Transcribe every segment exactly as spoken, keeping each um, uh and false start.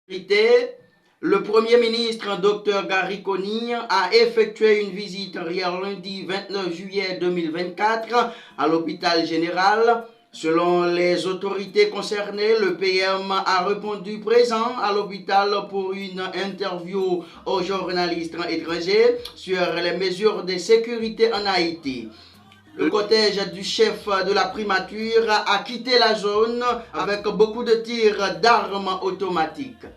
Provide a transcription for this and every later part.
sécurité, le Premier ministre, Docteur Garry Conille, a effectué une visite hier lundi vingt-neuf juillet deux mille vingt-quatre à l'hôpital général. Selon les autorités concernées, le P M a répondu présent à l'hôpital pour une interview aux journalistes étrangers sur les mesures de sécurité en Haïti. Le cortège du chef de la primature a quitté la zone avec beaucoup de tirs d'armes automatiques.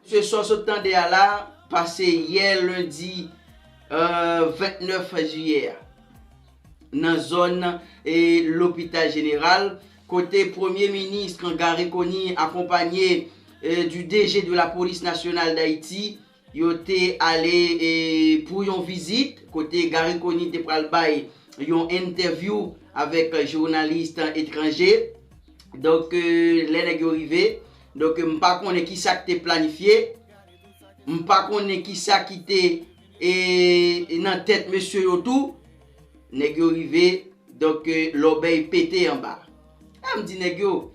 Se sa w sot tande a la, pase yè lendi, euh, vennèf jiyè a, nan zòn, eh, Lopital Jeneral, kote Premye Minis Garry Conille, akonpanye, eh, du D G de la Police Nationale d'Haïti, yo te ale, eh, pou yon vizit, kote Garry Conille te pral bay yon entèvyou avèk jounalis etranje. Donk, eh, lè nèg yo rive, donk, eh, m pa konnen ki sa k te planifye, m pa konnen ki sa ki te, eh, nan tèt mesye yo tou. Nèg yo rive, donk, eh, lòbèy pete anba. A m di nèg yo,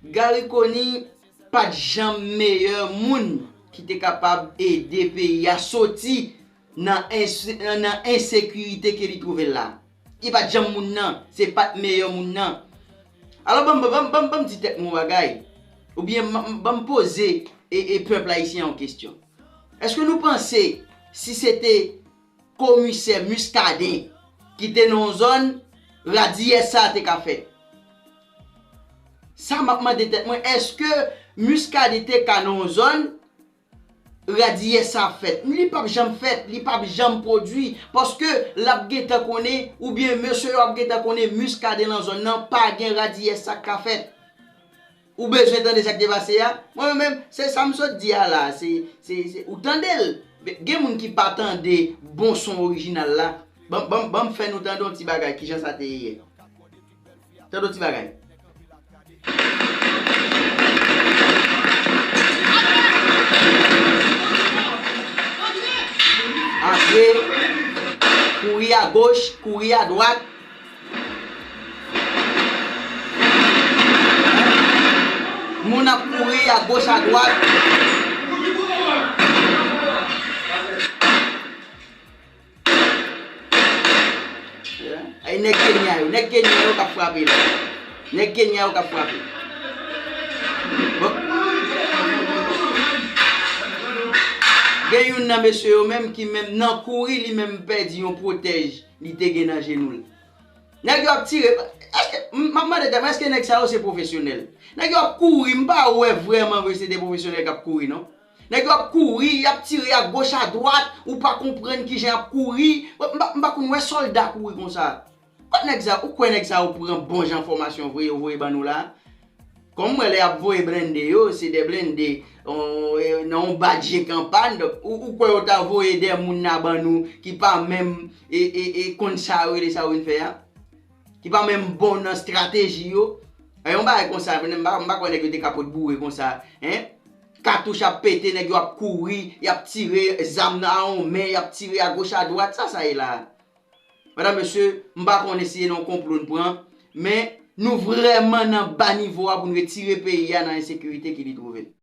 Garry Conille pa t janm meyè moun ki te kapab ede peyi a soti nan ens-, nan ensekirite ke li twouve l la. Li pa t janm moun nan, se pa t meyè moun nan. Alò, ban m, ban m, ban m, ban m di tèt mwen yon bagay, oubyen ban m, ban m poze e, e pèp ayisyen an yon kesyon. Èske nou panse si se te komisè Muscadin ki te nan yon zòn, radiyès sa a te ka fèt? Sa m ap mande tèt mwen, èske Muscadin te ka nan yon zòn, radiyès sa ap fèt? Li p ap janm fèt, li p ap janm pwodui, paske l ap gentan konnen, oubyen mesye yo ap gentan konnen Muscadin nan zòn nan, pa gen radiyès sa k ka fèt. Ou bezwen tande sa k te pase a? Mwen menm, se sa m sot di a la, se, se, se, ou tande l. Gen moun ki pa tande bon son orijinal la. Ban, ban, ban m fè nou tande yon ti bagay, kijan sa te ye. Tande yon ti bagay. Antre, kouri agoch, kouri adwat. Moun ap kouri agoch, adwat. Ay, nèg Kenya yo, nèg Kenya yo k ap frape la. Nèg Kenya yo k ap frape. Bon. Gen youn nan mesye yo menm ki menm nan kouri, li menm pèdi yon pwotèj li te gen nan jenou l. Nèg yo ap tire. Èske, m, m ap mande tèt mwen, èske nèg sa yo se pwofesyonèl? Nèg yo ap kouri, m pa wè vrèman vre se de pwofesyonèl k ap kouri, non. Nèg yo ap kouri, y ap tire agoch adwat, ou pa konprann kijan y ap kouri. M pa, m pa konn wè sòlda kouri konsa. Kot nèg sa, ou kwè nèg sa yo pran bon jan fòmasyon vre, yo voye ban nou la? Kòm m wè lè y ap voye blende yo, se de blende, on, e, nan yon badje k an pàn, donk, ou, ou kwè yo ta voye de moun la ban nou ki pa menm, e, e, e, konn sa yo rele sa yo vin fè a? Ki pa menm bon nan estrateji yo? E, yon bagay konsa, m pa, m pa kwè nèg yo te ka pot boure konsa, en? Katouch ap pete, nèg yo ap kouri, y ap tire, zam nan a yon men, y ap tire agoch adwat, sa sa ye la a? Medam, mesye, m pa konnen si se nan yon konplo n pran, men nou vrèman nan ba nivo a pou n retire peyi a nan ensekirite ke li twouve l.